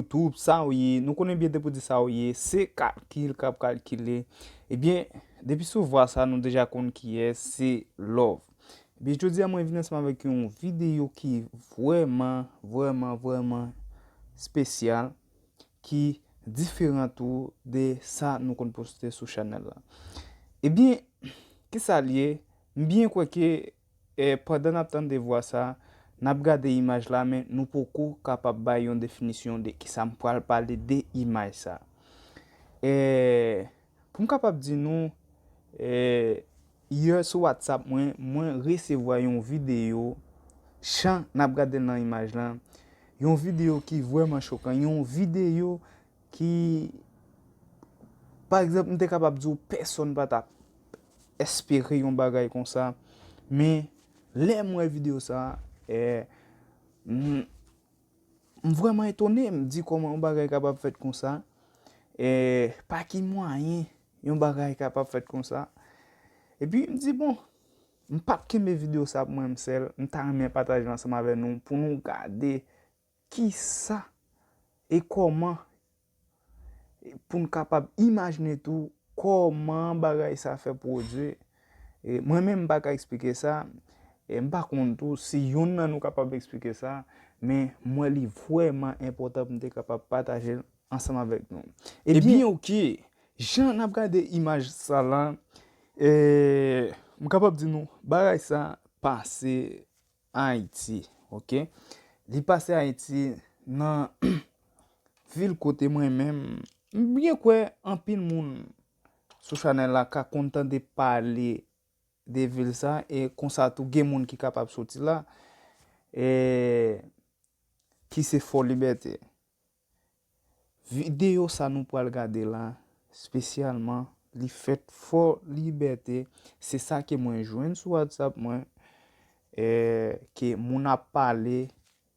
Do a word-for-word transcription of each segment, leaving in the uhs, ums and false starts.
YouTube, sa w ye, nou konnen byen depi w di sa w ye, se kalkil k ap kalkile. Ebyen, depi sou vwa sa, nou deja konn kiyès, se Love. Ebyen, jodi a mwen vin ansanm avèk yon videyo ki vrèman, vrèman, vrèman espesyal, ki diferan tou de sa nou konn poste sou chanèl la. Ebyen, kisa l ye? M byen kwè ke, eh, pandan n ap tande vwa sa, n ap gade imaj la, men nou poko kapab bay yon definisyon de kisa m pral pale de imaj sa. Eh, pou m kapab di nou, eh, yè sou WhatsApp mwen, mwen resevwa yon videyo, jan n ap gade l nan imaj lan, yon videyo ki vrèman chokan, yon videyo ki, pa egzanp, m te kapab di w pèsonn pa t ap espere yon bagay konsa, men lè m wè videyo sa, eh, m, m vrèman etone, m di kòman yon bagay kapab fèt konsa, eh, pa ki mwayen yon bagay kapab fèt konsa. Epi m di, bon, m p ap kenbe videyo sa pou mwen m sèl, m ta renmen pataje l ansanm avè nou, pou nou gade kisa e kòman, pou n kapab imajine tou kòman bagay sa fè pwodui. E mwen menm, m pa ka eksplike sa, e m pa konn tou si youn nan nou kapab eksplike sa, men m wè li vrèman enpòtan pou m te kapab pataje l ansanm avèk nou. Ebyen, oke, jan n ap gade imaj sa la, e, m kapab di nou, bagay sa pase Ayiti, oke? Li pase Ayiti nan vil kote mwen menm, m byen kwè anpil moun sou chanèl la ka konn tande pale de vil sa, e konsa tou gen moun ki kapab soti la, e ki se Fò Libète. Videyo sa nou pral gade la, espesyalman, li fèt Fò Libète. Se sa ke mwen jwenn sou WhatsApp mwen, eh, ke moun ap pale,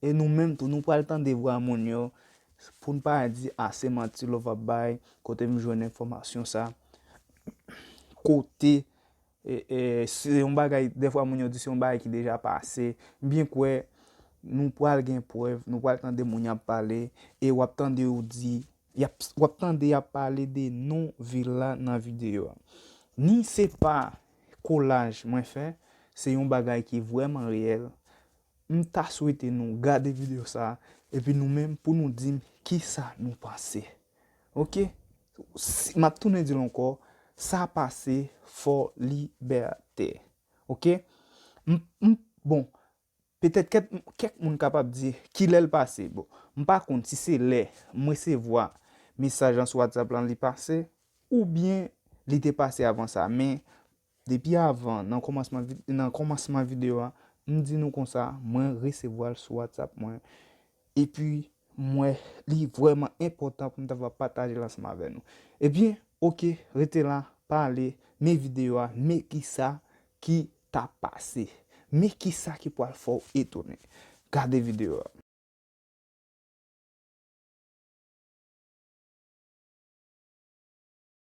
e nou menm tou, nou pral tande vwa moun yo, pou n pa di, a, se manti Love ap bay, kote m jwenn enfòmasyon sa, kote e, e, se yon bagay, dèfwa moun yo di se yon bagay ki deja pase. M byen kwè nou pral gen prèv, nou pral tande moun y ap pale, e w ap tande yo di, y ap, w ap tande y ap pale de non vil la nan videyo a. Ni se pa kolaj mwen fè, se yon bagay ki vrèman reyèl. M ta swete nou gade videyo sa, epi nou menm pou nou di m kisa nou panse. Oke? Si, m ap tounen di l ankò, sa pase Fò Libète. Oke? M, m, bon, petèt kèk, kèk moun kapab di, kilè l pase? Bon, m pa konn si se lè m resevwa mesaj lan sou WhatsApp lan li pase, oubyen li te pase avan sa. Men, depi avan, nan kòmansman vi-, nan kòmansman videyo a, m di nou konsa, mwen resevwa l sou WhatsApp mwen. Epi, m wè li vrèman enpòtan pou m ta va pataje l ansanm avè nou. Ebyen, oke, rete la, pa ale, men videyo a, men kisa ki ta pase. Men kisa ki pral fè w etone. Gade videyo a.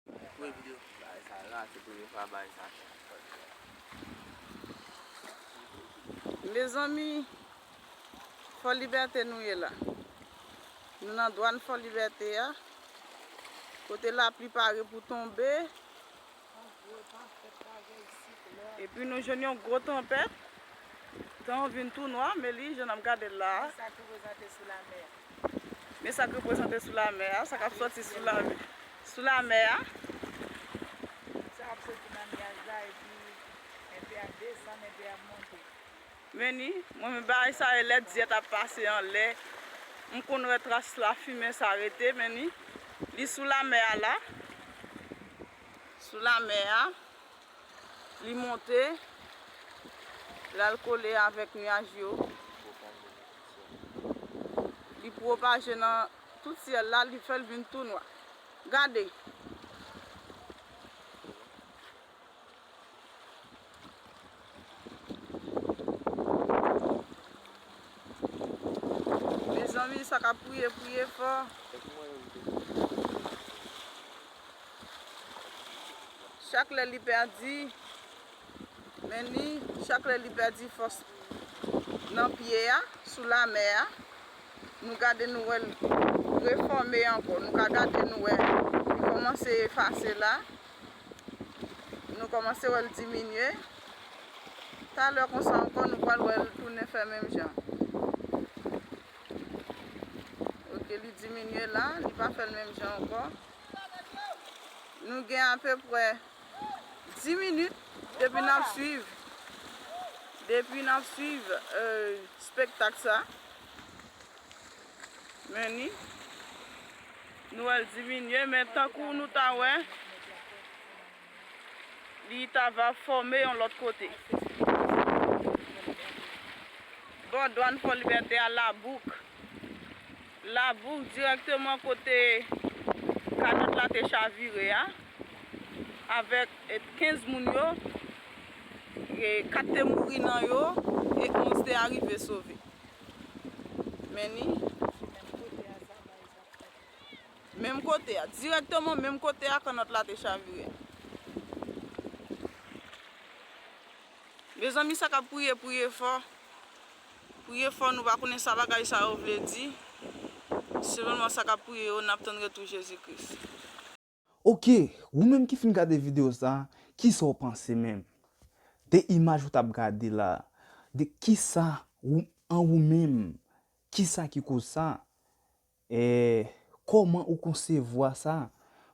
Koupe videyo. Bagay sa la, se premye fwa bagay sa fèt. Mezanmi, Fò Libète nou ye la. Nou nan dwàn Fò Libète a. Kote lapli pare pou tonbe. Epi nou jwenn yon gwo tanpèt. Tan an vin tou nwa, men li, jan n ap gade l la a. Sa k reprezante sou lamè a. Men sa k reprezante sou lamè a, sa k ap sòti sou lamè, sou lamè a. Sa k ap sòti nan nyaj la, epi enpe ap desann, enpe ap monte. Men ni, mwen menm bagay sa e lè dyèt ap pase anlè. M konn wè tras lafimen sa rete, men ni, li sou lamè a la. Sou lamè a. Li monte, l al kole avèk nyaj yo. Li pwopaje nan tout syèl la, li fè l vin tou nwa. Gade! Mezanmi, sa k ap priye, priye fò. Chak lè li pèdi, men ni, chak lè li pèdi fòs nan pye a, sou lamè a, nou gade, nou wè l, refòme ankò. Nou ka gade, nou wè li kòmanse efase la. Nou kòmanse wè l diminye. Talè konsa ankò, nou pral wè l tounen fè menm jan. Ok, li diminye la, li pa fè l menm jan ankò. Nou gen apeprè dis minit depi n ap swiv, depi n ap swiv, euh, espektak sa. Men ni, nou wè l diminye, men tankou nou ta wè, li ta va fòme yon lòt kote. Bò dwàn Fò Libète a, Labouk. Labouk, dirèkteman kote kanòt la te chavire a, avèk, e, kenz moun yo, e, kat te mouri nan yo, e onz te arive sove. Men ni. Menm kote a, dirèkteman menm kote a kanòt la te chavire. Mezanmi, sa k ap priye, priye fò. Priye fò, nou pa konnen sa bagay sa yo vle di. Sèlman sa k ap priye yo, n ap tann retou Jezi Kris. Ok, ou menm ki fin gade videyo sa, kisa w panse menm? De imaj ou t ap gade la, de kisa ou, an ou menm, kisa ki koz sa? E kòman ou konsevwa sa?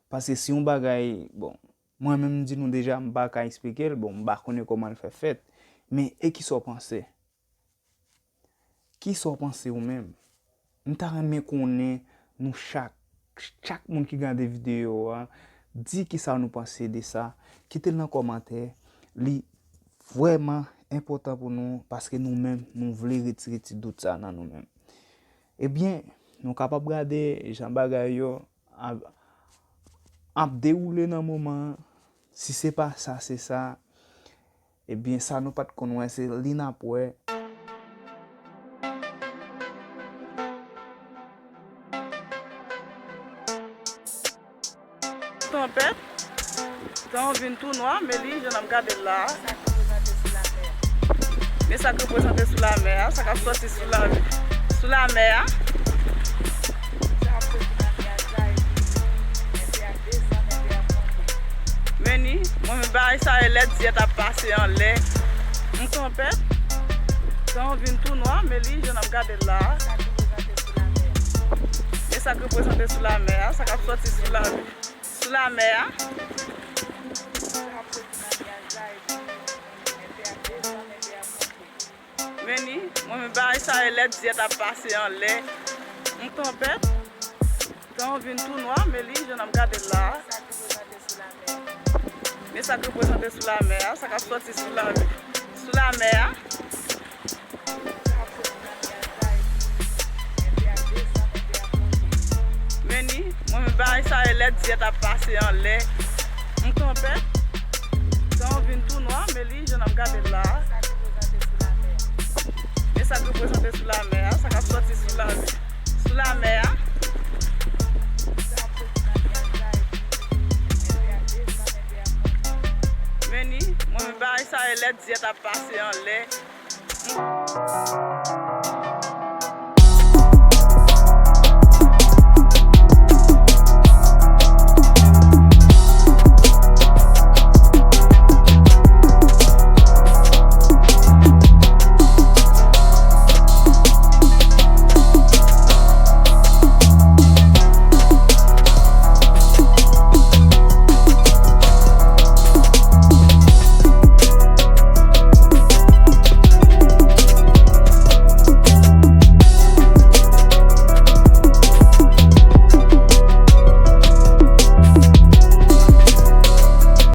Paske se yon bagay, bon, mwen menm m di nou deja, m pa ka eksplike l, bon, m pa konnen kòman l fè fèt. Men, e kisa w panse? Kisa w panse ou menm? M ta renmen konnen nou chak, chak moun ki gade videyo a, di kisa nou panse de sa. Kite l nan kòmantè. Li vrèman enpòtan pou nou, paske nou menm, nou vle retire ti dout sa nan nou menm. Ebyen, nou kapab gade jan bagay yo ap, ap dewoule nan moman an. Si se pa sa, se sa. Ebyen, sa nou pa t konn wè, se li n ap wè. Tanpèt, tan an vin tou nwa, men li, jan n ap gade l la a. Men sa k reprezante sou lamè a, sa k ap sòti sou la, sou lamè a. Men ni, mwen menm bagay sa e lè dyèt ap pase anlè. Yon tanpèt, tan an vin tou nwa, men li, jan n ap gade l la a. Men sa k reprezante sou lamè a, sa k ap sòti sou la, sou lamè a. Men ni, mwen menm bagay sa e lè dyèt ap pase anlè. Yon tanpèt, tan an vin tou nwa, men li, jan n ap gade l la a. Men sa k reprezante sou lamè a, sa k ap sòti sou la, sou lamè a. Men ni, mwen menm bagay sa e lè dyèt ap pase anlè. Yon tanpèt, tan an vin tou nwa, men li, jan n ap gade l la a. Men sa k reprezante sou lamè a, sa k ap sòti sou la, sou lamè a. Men ni, mwen menm bagay sa e lè dyèt ap pase anlè.